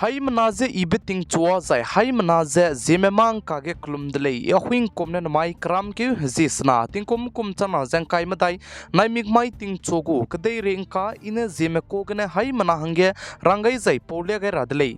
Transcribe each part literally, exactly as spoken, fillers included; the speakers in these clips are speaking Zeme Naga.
Haimena ze ibe tingchua zai haimena ze Zeme mâ ngka ge kelum de lei. Ahuingkum ne namai keramkeu hezie sena tingkum kum chana ze ngkai medai, naimikmai tingchu gu kedeirei ngka i ne Zeme ka gene haimena hangge rang gai zai pau lia gai ra de lei.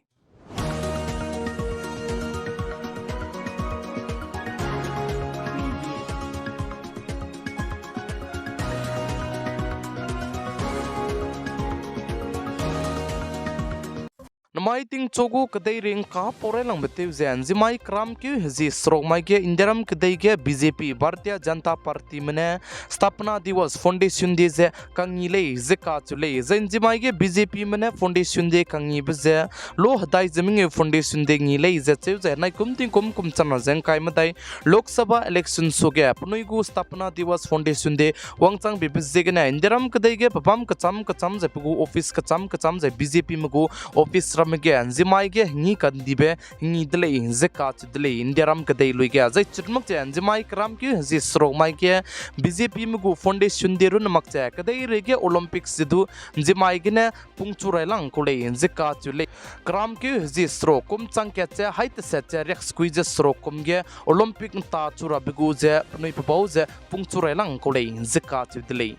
Namai tingchu gu kedeirei ngka pau railangbe tew ze nzimai keramkeu hezie seruk mai ge Indiaram kedei ge B J P, Bharatiya Janata Partyme ne Sthapana Diwas Foundation Day ze kangi lei ze kacheu lei. Zai nzimai ge B J Pme ne Foundation Day kangibe ze lo hedai ze mengeu Foundation Day ngi lei ze cheu zai naikum tingkum kum chana ze ngkai medai Lok Sabha election suage penui gu Sthapana Diwas Foundation Day wangchangbibe ziegene Indiaram kedei ge pebâm kecham kecham zai pe gu office kecham kecham zai B J Pme gu office ramme ge nzimai ge hengi kandibe hengi de lei ze kacheu de lei Indiaram kedei lui ge. Zai chut mak ze nzimai keramkeu hezie seruk mai ge B J Pme gu Foundation Day runne mak ze kedeirei ge Olympics ze du nzimai gene pungchu railang kau lei ze kacheu lei. Keramkeu hezie seruk kum chang kat ze hai teset ze riaksekui ze seruk kum ge Olympic nta chu rabe gu ze penui pebau ze pungchu railang kau lei ze kacheu de lei.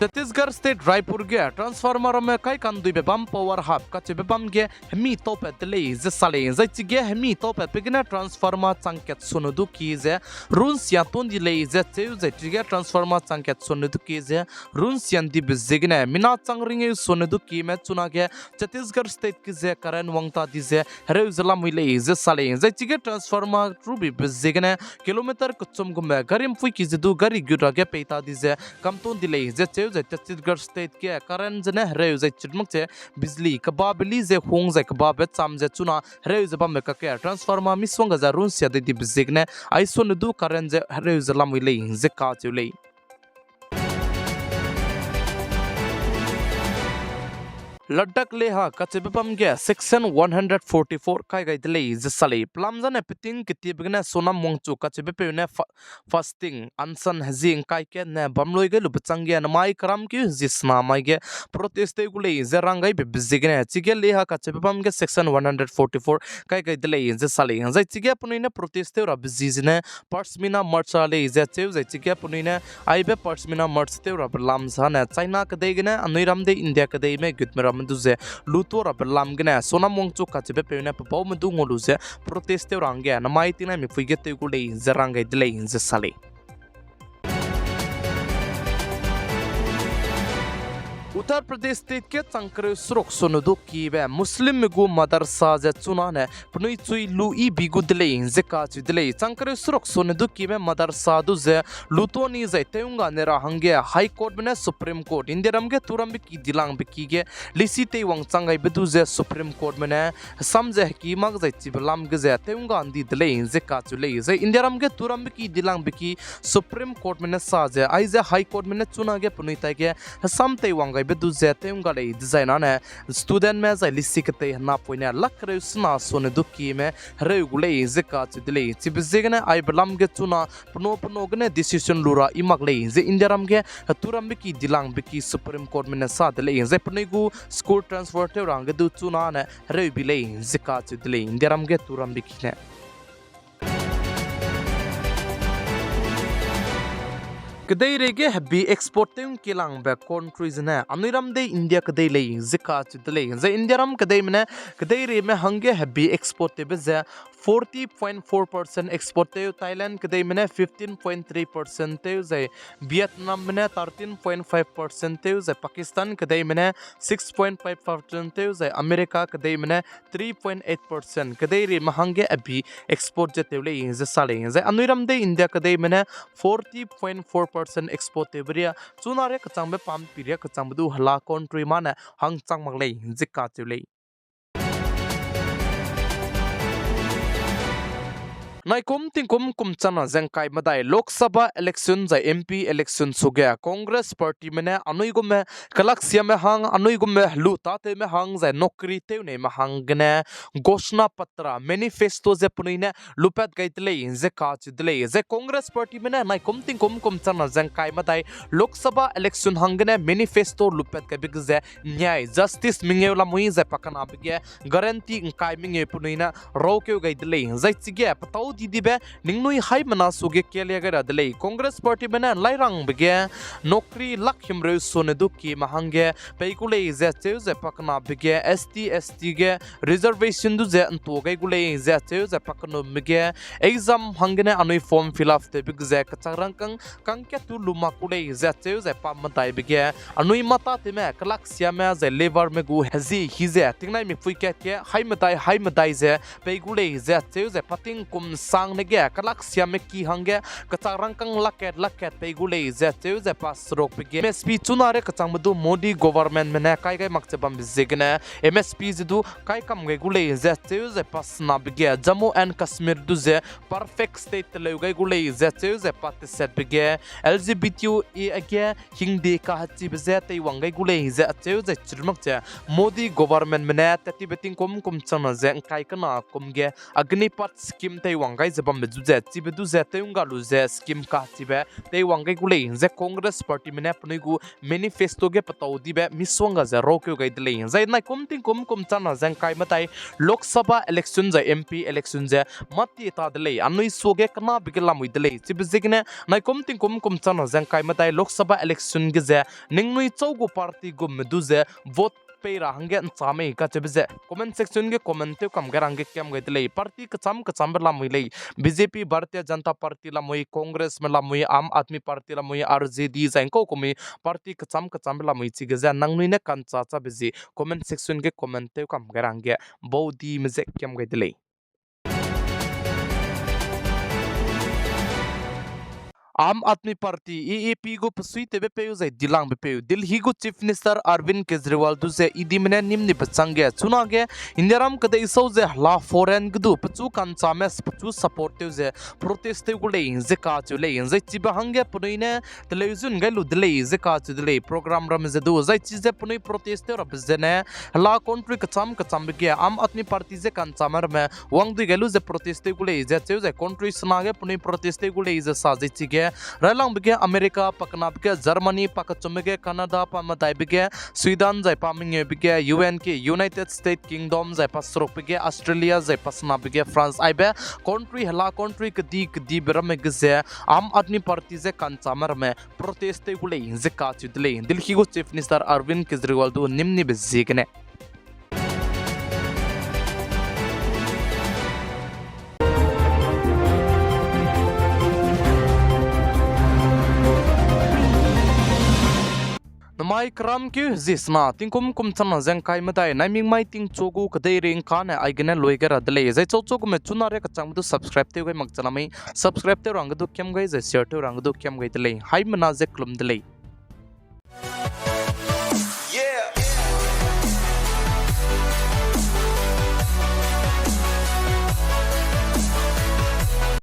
Chhattisgarh State Raipur ge transformer ramme kai kanduibe bam power hub kacheube bam ge hemi taupat de lei ze sa lei. Zai chige hemi taupatbe gene transformer chang kat sone du kie ze runsia tundi lei ze cheu zai chige transformer chang kat sone du kie ze runsia ndibe ziegene mina chang ringeu sone du kieme chunage Chhattisgarh State ge ze current wang ta di ze hereu ze lamui lei ze sa lei. Zai chige transformer rubibe ziegene kilometer kechum gume gari mpui ki ze du gari gut ra ge pei ta di ze kam tundi lei ze cheu zai Chhattisgarh State ge current zene hereu zai chut mak ze bijli kebabe li ze hung zai kebabe cham ze chuna hereu ze bambe kakge transformer misongga ze runsia de dibe ziegene ai sone du current ze hereu ze lamui lei ze kacheu lei. Ladakh Leh kacheube bam ge Section one hundred forty-four kai gai de lei ze sa lei. Pelam zane peting ketiebe gene Sonam Wangchuk kacheube peu ne fa-, fasting, ansan hezie ngkai kat ne bam lui gai lube chang ge namai keramkeu hezie sena mai ge protest tew gu lei ze rang gaibe be ziegene chige Leh kacheube bam ge Section one hundred forty-four kai gai de lei ze sa lei. Zai chige penui ne protest tew rabe zi zene Pashmina March ra lei ze cheu zai chige penui ne aibe Pashmina March tew rabe lam zane China kedei gene anui ram de India kedeime gutme ramme du ze lutua rabe lam gene Sonam Wangchuk kacheube peu ne pebaume du ngau lu ze protest tew ra hangge namai tingnai mipui ge tew gu lei ze rang gai de lei ze sa lei. Uttar Pradesh State ge chang kereu seruk sone du kiebe Muslimme gu madrasa ze chunane penui chui lu yi bi gu de lei ze kacheu de lei. Chang kereu seruk sone du kieme madrasa du ze lutua ni zai tew ngga ne ra hangge High Courtme ne Supreme Court, Indiaram ge turambe ki dilangbe ki ge lisi teiwang chang gaibe du ze Supreme Courtme ne hesam ze heki mak zai chibe lam ge ze tew ngga ndi de lei ze kacheu lei. Zai Indiaram ge turambe ki dilangbe ki Supreme Courtme ne sa ze aize High Courtme ne chunage penui taige hesam teiwang gaibe du ze tew ngga lei dezai nane studentme zai lisi ketei henapoine lak kereu sena sone du kieme hereu gu lei ze kacheu de lei. Chibe ziegene aibe lam ge chuna pena pena gene decision lu ra i mak lei ze Indiaram ge heturambe ki dilangbe ki Supreme Courtme ne sa de lei. Zai penui gu school transfer tew ra hangge du chunane hereu bi lei ze kacheu de lei Indiaram ge turambe ki ne. Kedeirei ge hebi export tew ngkilangbe country zene anui ram dei India kedei lei ze kacheu de lei. Zai Indiaram kedeime ne kedeireime hangge hebi export tewbe ze forty point four percent export tew, Thailand kedeime ne fifteen point three percent tew, zai Vietnamme ne thirteen point five percent tew, zai Pakistan kedeime ne six point five percent tew, zai America kedeime ne three point eight percent kedeireime hangge hebi export ze tew lei ze sa lei. Zai anui ram dei India kedeime ne forty point four percent export tewbe ria chuna ria kechangbe pam pi ria kechangbe du hela country mane hangchang mak lei ze kacheu lei. Naikum tingkum kum changna ze ngkai medai Lok Sabha election zai M P election suge Congress partyme ne anui gume kelaksiame hang, anui gume helu tâtewme hang zai नौकरी tewneime hang gene घोषणा पत्र, manifesto ze penui ne lupat gai de lei ze kacheu de lei. Zai Congress partyme ne naikum tingkum kum changna ze ngkai medai Lok Sabha election hang gene manifesto lupat gaibe ge ze न्याय, justice mengeu lamui zai pa kenabe ge guarantee ngkai mengeu penui ne raukeu gai de lei. Zai chige petâu di dibe ningnui haimena suge kelia gai ra de lei. Congress partyme ne lairangbe ge नौकरी lak himreu sone du kieme hangge pei gu lei ze cheu zai pa kenabe ge S T, S T ge reservation du ze ntua gai gu lei ze cheu zai pa kenumme ge exam hang gene anui form fill up tewbe ge ze kechak rangkâng kangkat tu lu mak gu lei ze cheu zai pa medaibe ge anui mâ tâtewme, kelaksiame zai labourme gu hezie hi ze tingnaimik pui kat ge haimedai haimedai ze pei gu lei ze cheu zai pa tingkum sangne ge kelaksiame ki hangge kechak rangkâng lakkat lakkat pei gu lei ze cheu zai pa serukbe ge M S P chunare kechangbe du Modi governmentme ne kai gai mak che bambe ziegene M S P ze du kai kam gai gu lei ze cheu zai pa senabe ge Jammu and Kashmir du ze perfect state teleu gai gu lei ze cheu zai pa tesetbe ge L G B T A age hingde kahechibe je teiwang gai gu lei ze acheu zai chirumak che Modi governmentme ne tat tibe tingkum kum changna ze ngkai kena kum ge Agnipath scheme teiwang gai ze bambe du ze chibe du ze tew ngga lu ze scheme kahechibe teiwang gai gu lei ze Congress partyme ne penui gu manifesto ge petâu dibe misongga ze raukeu gai de lei. Zai naikum tingkum kum changna ze ngkai medai Lok Sabha election zai M P election ze mâtie ta de lei, anui suage kenabe ge lamui de lei. Chibe ziegene naikum tingkum kum changna ze ngkai medai Lok Sabha election ge ze ningnui châu gu party gumme du ze vote pei ra hangge ncha mei kacheube ze comment section ge comment tew kam gai ra hangge kiam gai de lei. Party kecham kechambe lamui lei, B J P, Bharatiya Janata Party lamui, Congressme lamui, Aam Aadmi Party lamui, R J D zai ngkau kumui party kecham kechambe lamui chige ze nangnui ne kancha chabe zi comment section ge comment tew kam gai ra hangge baudime ze kiam gai de lei. Aam Aadmi Party, A A P gu pesuitewbe peu zai dilangbe peu Delhi gu Chief Minister Arvind Kejriwal du ze E Dme ne nîm nibe changge chunage Indiaram kedei sau ze hela foreign ge du pechu kanchame pechu support tew ze protest tew gu lei ze kacheu lei. Zai chibe hangge penui ne teleu zun gai lu de lei ze kacheu de lei. Program ramme ze du zai chi ze penui protest tew rabe zene hela country kecham kechambe ge Aam Aadmi Party ze kanchame ramme wangdui gai lu ze protest tew gu lei ze cheu zai country sena ge penui protest tew gu lei ze sa zai chige railangbe ge America, pakenabe ge Germany, pakechumme ge Canada, pamedaibe ge Sweden zai pa mengeube ge U N ke United States Kingdom zai pa serukbe ge Australia zai pa senabe ge France aibe country hela country kedi kedibe ramme ge ze Aam Aadmi Party ze kanchame ramme protest tew gu lei ze kacheu de lei. Delhi gu Chief Minister Arvind Kejriwal du nîm nibe ziegene Namai keramkeu zi sena tingkum kum changna ze ngkai medai naimik mai tingchu gu kedeirei ngkane aigene lui gai ra de lei. Zai chauchu gume chunare kechangbe du subscribe tew gai mak chana mei, subscribe tew ra hangge du kiam gai zai share tew ra hangge du kiam gai de lei. Haimena ze kelum de lei.